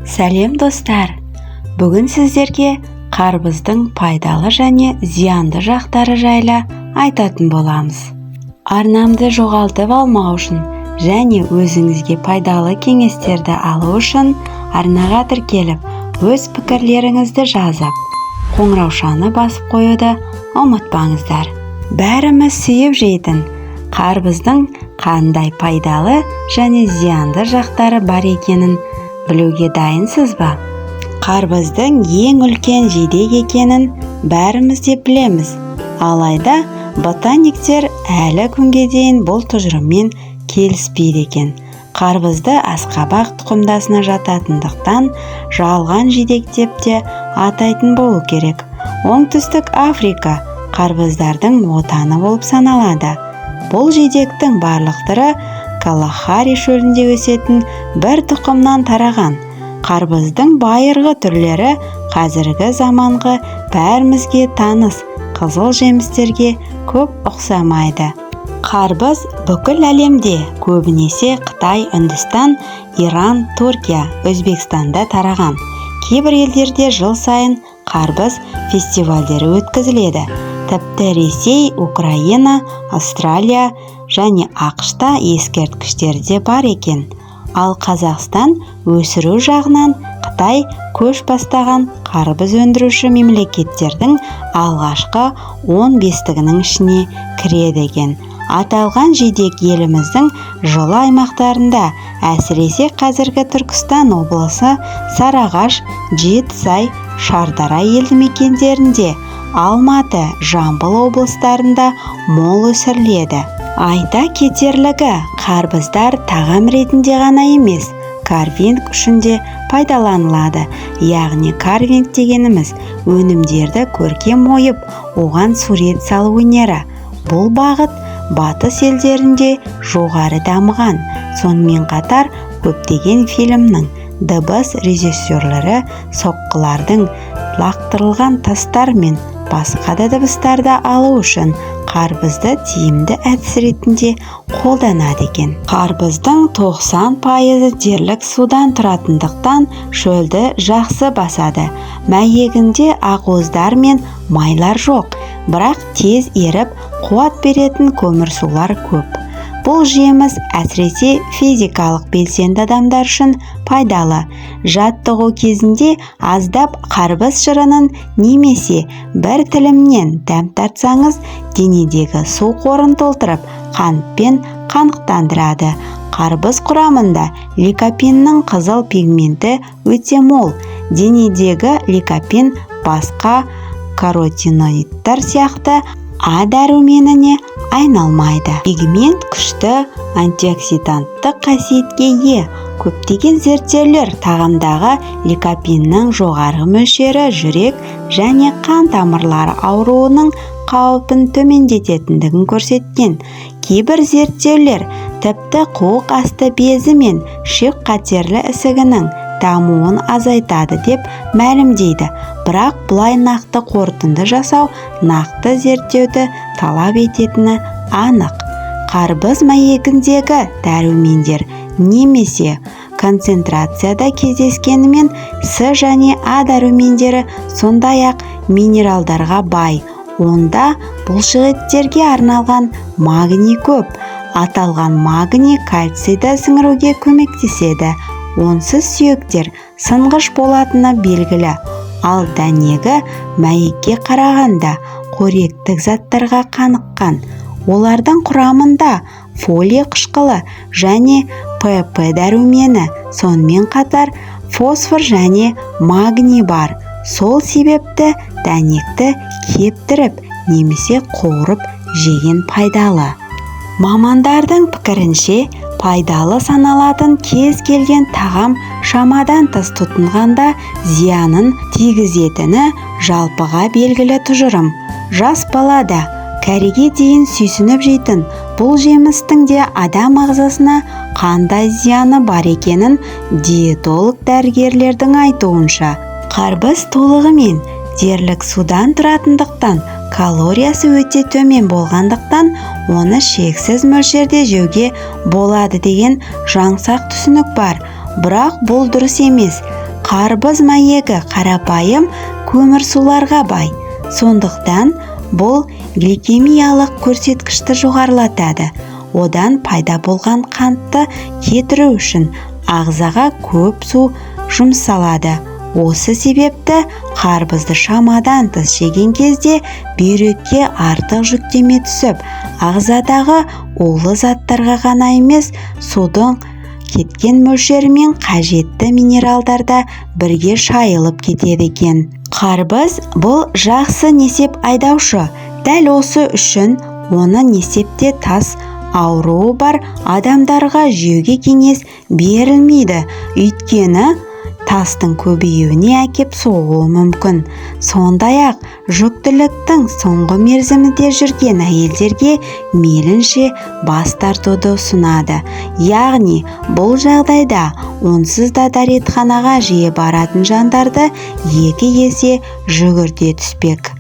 Сәлем, достар! Бүгін сіздерге қарбыздың пайдалы және зиянды жақтары жайлы айтатын боламыз. Арнамды жоғалтып алмау үшін және өзіңізге пайдалы кеңестерді алу үшін арнаға тіркеліп, өз пікірлеріңізді жазып, қоңыраушаны басып қоюды ұмытпаңыздар. Бәріміз сүйіп жейтін қарбыздың қандай пайдалы және зиянды жақтары бар екенін білуге дайынсыз ба? Қарбыздың ең үлкен жидек екенін бәріміз де білеміз. Алайда ботаниктер әлі күнге дейін бұл тұжырыммен келіспейді екен. Қарбызды асқабақ тұқымдасына жататындықтан, жалған жидек деп те атайтын болу керек. Оңтүстік Африка қарбыздардың отаны болып саналады. Бұл жидектің барлық түрі Калахари шөлінде өсетін бір тұқымнан тараған. Қарбыздың байырғы түрлері қазіргі заманғы бәрімізге таныс қызыл жемістерге көп ұқсамайды. Қарбыз бүкіл әлемде, көбінесе Қытай, Үндістан, Иран, Түркия, Өзбекстанда тараған. Кейбір елдерде жыл сайын қарбыз фестивальдері өткізіледі. Тіпті Ресей, Украина, Австралия және АҚШ-та ескерткіштер де бар екен. Ал Қазақстан өсіру жағынан Қытай көш бастаған қарбыз өндіруші мемлекеттердің алғашқы 10 бестігінің ішіне кіреді екен. Аталған жидек еліміздің жылы аймақтарында, әсіресе қазіргі Түркістан облысы, Сарыағаш, Жетісай, Шардара елді мекендерінде, Алматы, Жамбыл облыстарында мол өсіріледі. Айта кетерлігі, қарбыздар тағам ретінде ғана емес, карвинг үшін де пайдаланылады. Яғни карвинг дегеніміз – өнімдерді көркем ойып, оған сурет салу өнері. Бұл бағыт батыс елдерінде жоғары дамыған. Сонымен қатар көптеген фильмнің дыбыс режиссерлері соққылардың, лақтырылған тастар мен басқа да дыбыстарды алу үшін қарбызды тиімді әдіс ретінде қолданады екен. Қарбыздың 90%-ы дерлік судан тұратындықтан, шөлді жақсы басады. Мәйегінде ақуыздар мен майлар жоқ, бірақ тез еріп, қуат беретін көмірсулар көп. Бұл жеміс әсіресе физикалық белсенді адамдар үшін пайдалы. Жаттығу кезінде аздап қарбыз шырынын немесе бір тілімнен дәм татсаңыз, денедегі су қорын толтырып, қантпен қанықтандырады. Қарбыз құрамында ликопиннің қызыл пигменті өте мол. Денедегі ликопин басқа каротиноидтар сияқты А дәруменіне айналмайды. Пигмент күшті антиоксиданттық қасиетке ие. Көптеген зерттеулер тағамдағы ликопиннің жоғары мөлшері жүрек және қан тамырлары ауруының қаупін төмендететіндігін көрсеткен. Кейбір зерттеулер тіпті қуық асты безі мен ішек қатерлі ісігінің дамуын азайтады деп мәлімдейді. Бірақ бұлай нақты қорытынды жасау нақты зерттеуді талап ететіні анық. Қарбыз мәйегіндегі дәрумендер немесе концентрацияда кездескенімен, С және А дәрумендері, сондай-ақ минералдарға бай. Онда бұлшықеттерге арналған магний көп. Аталған магний кальцийді сіңіруге көмектеседі. Онсыз сүйектер сынғыш болатыны белгілі. Ал дәнегі мәйекке қарағанда қоректік заттарға қаныққан. Олардың құрамында фолий қышқылы және ПП дәрумені, сонымен қатар фосфор және магний бар. Сол себепті дәнекті кептіріп немесе қуырып жеген пайдалы. Мамандардың пікірінше, пайдалы саналатын кез келген тағам шамадан тыс тұтынғанда зиянын тигізетіні жалпыға белгілі тұжырым. Жас бала да, кәріге дейін сүйсініп жейтін бұл жемістің де адам ағзасына қандай зияны бар екенін диетолог дәрігерлердің айтуынша, қарбыз толығымен дерлік судан тұратындықтан, калориясы өте төмен болғандықтан, оны шексіз мөлшерде жеуге болады деген жаңсақ түсінік бар. Бірақ бұл дұрыс емес. Қарбыз мәйегі қарапайым көмірсуларға бай. Сондықтан бұл гликемиялық көрсеткішті жоғарылатады. Одан пайда болған қантты кетіру үшін ағзаға көп су жұмсалады. Осы себепті қарбызды шамадан тыс жеген кезде бүйрекке артық жүктеме түсіп, ағзадағы улы заттарға ғана емес, судың кеткен мөлшерімен қажетті минералдар да бірге шайылып кетеді екен. Қарбыз бұл жақсы несеп айдаушы. Дәл осы үшін оны несепте тас ауруы бар адамдарға жеуге кеңес берілмейді. Өйткені тастың көбеюіне әкеп соғуы мүмкін. Сондай-ақ жүктіліктің соңғы мерзімінде жүрген әйелдерге мейлінше бас тартуды ұсынады. Яғни бұл жағдайда онсыз да дәретханаға жиі баратын жандарды 2 есе жүгірте түспек.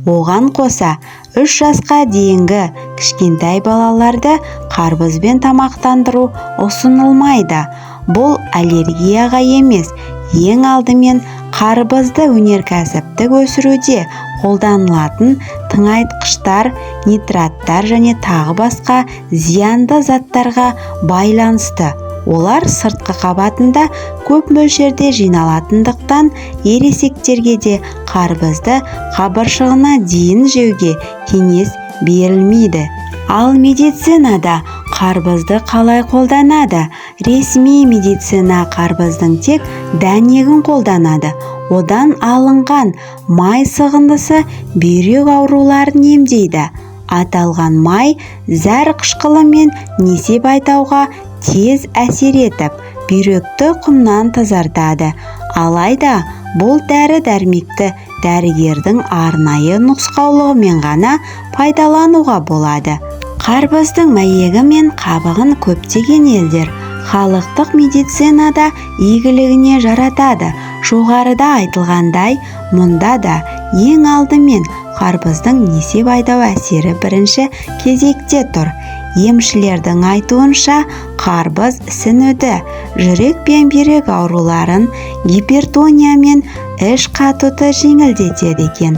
Оған қоса 3 жасқа дейінгі кішкентай балаларды қарбызбен тамақтандыру ұсынылмайды. Бұл аллергияға емес, ең алдымен қарбызды өнеркәсіптік өсіруде қолданылатын тыңайтқыштар, нитраттар және тағы басқа зиянды заттарға байланысты. Олар сыртқы қабатында көп мөлшерде жиналатындықтан ересектерге де қарбызды қабыршығына дейін жеуге кеңес берілмейді. Ал медицинада қарбызды қалай қолданады? Ресми медицина қарбыздың тек дәнегін қолданады. Одан алынған май сығындысы бүйрек ауруларын емдейді. Аталған май зәр қышқылы мен несеп айдауға тез әсер етіп, бүйректі құмнан тазартады. Алайда бұл дәрі-дәрмекті дәрігердің арнайы нұсқаулығымен ғана пайдалануға болады. Қарбыздың мәйегі мен қабығын көптеген елдер халықтық медицинада игілігіне жаратады. Жоғарыда айтылғандай, мұнда да ең алдымен қарбыздың несеп айдау әсері бірінші кезекте тұр. Емшілердің айтуынша, қарбыз ісінуді, жүрек пен бүйрек ауруларын, гипертония мен іш қатуды жеңілдетеді екен.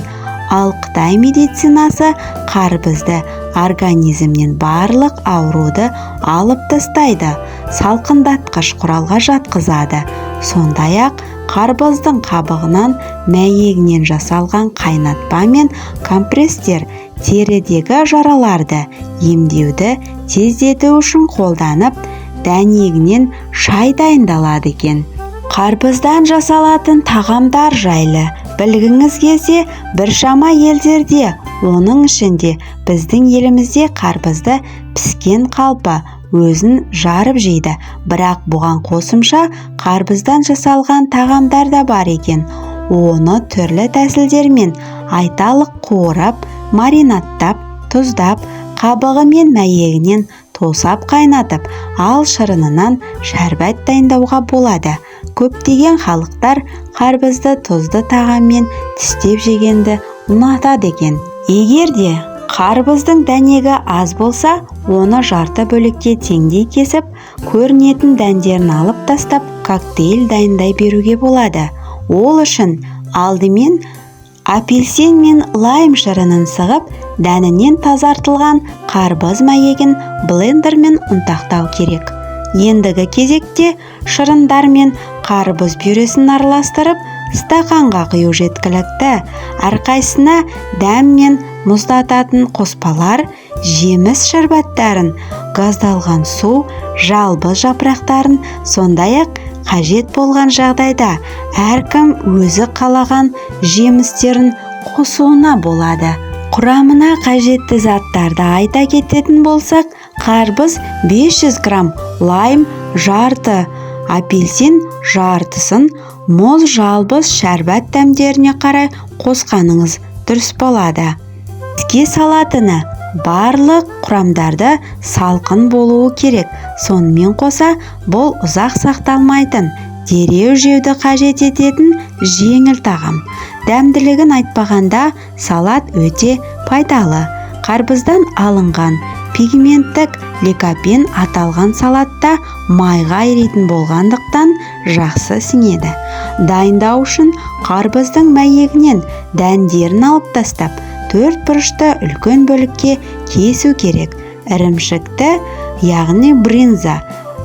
Ал Қытай медицинасы қарбызды организмнен барлық ауруды алып тастайды, салқындатқыш құралға жатқызады. Сондай-ақ қарбыздың қабығынан, мәйегінен жасалған қайнатпа мен компресстер терідегі жараларды емдеуді тездету үшін қолданып, дәнегінен шай дайындалады екен. Қарбыздан жасалатын тағамдар жайлы білгіңіз келсе, біршама елдерде, оның ішінде біздің елімізде қарбызды піскен қалпы өзін жарып жейді. Бірақ бұған қосымша қарбыздан жасалған тағамдар да бар екен. Оны түрлі тәсілдермен, айталық қуырып, маринадтап, тұздап, қабығы мен мәйегінен тосап қайнатып, ал шырынынан шәрбәт дайындауға болады. Көптеген халықтар қарбызды тұзды тағаммен тістеп жегенді ұнатады екен. Егер де қарбыздың дәнегі аз болса, оны жарты бөлікке теңдей кесіп, көрінетін дәндерін алып тастап, коктейль дайындай беруге болады. Ол үшін алдымен апельсин мен лайм шырынын сығып, дәнінен тазартылған қарбыз мәйегін блендермен ұнтақтау керек. Ендігі кезекте шырындар мен қарбыз пюресін араластырып, стақанға құю жеткілікті. Әрқайсысына дәм мен мұздататын қоспалар, жеміс шарбаттарын, газдалған су, жалбыз жапырақтарын, сондай-ақ қажет болған жағдайда әркім өзі қалаған жемістерін қосуына болады. Құрамына қажетті заттарды айта кететін болсақ, қарбыз 500 грамм, лайм жарты, апельсин жартысын, мұз, жалбыз, шәрбат дәмдеріне қарай қосқаныңыз дұрыс болады. Іске салатыны барлық құрамдарды салқын болуы керек. Сонымен қоса, бұл ұзақ сақталмайтын, дереу жеуді қажет ететін жеңіл тағам. Дәмділігін айтпағанда, салат өте пайдалы. Қарбыздан алынған Пигменттік ликопен аталған салатта майға еритін болғандықтан жақсы сіңеді. Дайындау үшін қарбыздың мәйегінен дәндерін алып тастап, төрт бұрышты үлкен бөлікке кесу керек. Ірімшікті, яғни брынза,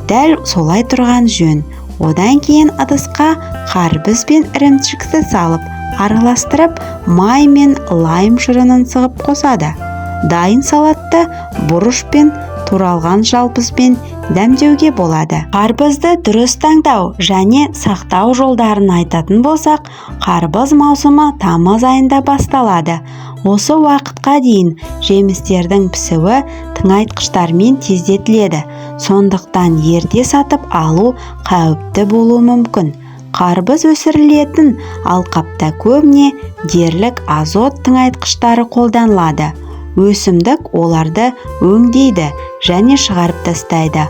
дәл солай тұрған жөн. Одан кейін ыдысқа қарбыз пен ірімшікті салып, араластырып, май мен лайм шырынын сығып қосады. Дайын салатты бұрыш пен туралған жалбызбен дәмдеуге болады. Қарбызды дұрыс таңдау және сақтау жолдарын айтатын болсақ, қарбыз маусымы тамыз айында басталады. Осы уақытқа дейін жемістердің пісуі тыңайтқыштармен тездетіледі. Сондықтан ерте сатып алу қауіпті болуы мүмкін. Қарбыз өсірілетін алқапта көбіне дерлік азот тыңайтқыштары қолданылады. Өсімдік оларды өңдейді және шығарып тастайды,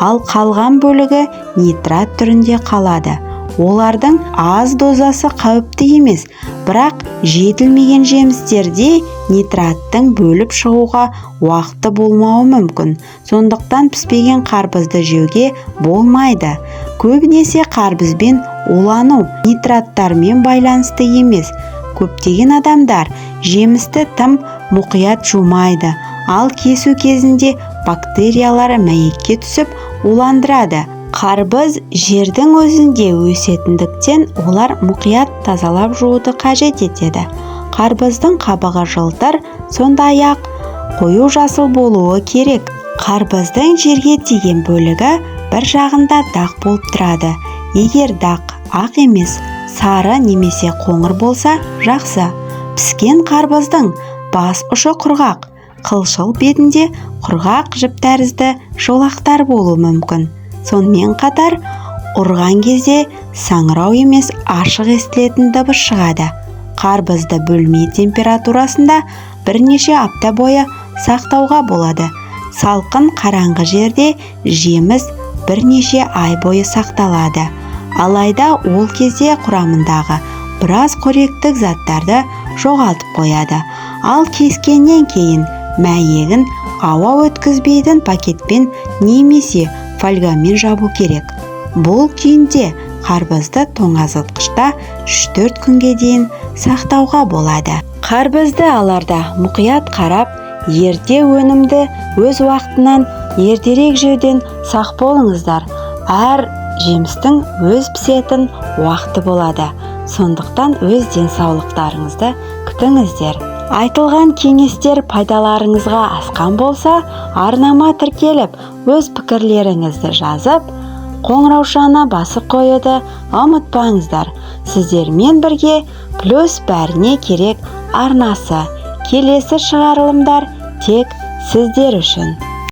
ал қалған бөлігі нитрат түрінде қалады. Олардың аз дозасы қауіпті емес, бірақ жетілмеген жемістерде нитраттың бөліп шығуға уақыты болмауы мүмкін. Сондықтан піспеген қарбызды жеуге болмайды. Көбінесе қарбызбен улану нитраттармен байланысты емес. Көптеген адамдар жемісті тым мұқият жумайды, ал кесу кезінде бактериялар мәйекке түсіп уландырады. Қарбыз жердің өзінде өсетіндіктен олар мұқият тазалап жууды қажет етеді. Қарбыздың қабығы жылтыр, сондай-ақ қою жасыл болуы керек. Қарбыздың жерге тиген бөлігі бір жағында дақ болып тұрады. Егер дақ ақ емес, сары немесе қоңыр болса, жақсы. Піскен қарбыздың бас ұшы құрғақ, қылшыл бетінде құрғақ жіп тәрізді жолақтар болуы мүмкін. Сонымен қатар, ұрған кезде саңырау емес ашық естілетін дыбыс шығады. Қарбызды бөлме температурасында бірнеше апта бойы сақтауға болады. Салқын қараңғы жерде жеміс бірнеше ай бойы сақталады. Алайда ол кезде құрамындағы біраз қоректік заттарды жоғалтып қояды. Ал кескеннен кейін мәйегін ауа өткізбейтін пакетпен немесе фольгамен жабу керек. Бұл күйінде қарбызды тоңазытқышта 3-4 күнге дейін сақтауға болады. Қарбызды аларда мұқият қарап, ерте өнімді өз уақытынан ертерек жеуден сақ болыңыздар. Әр жемістің өз пісетін уақыты болады. Сондықтан өз денсаулықтарыңызды күтіңіздер. Айтылған кеңестер пайдаларыңызға асқан болса, арнама тіркеліп, өз пікірлеріңізді жазып, қоңыраушаны басып қоюды ұмытпаңыздар. Сіздермен бірге плюс бәріне керек арнасы. Келесі шығарылымдар тек сіздер үшін.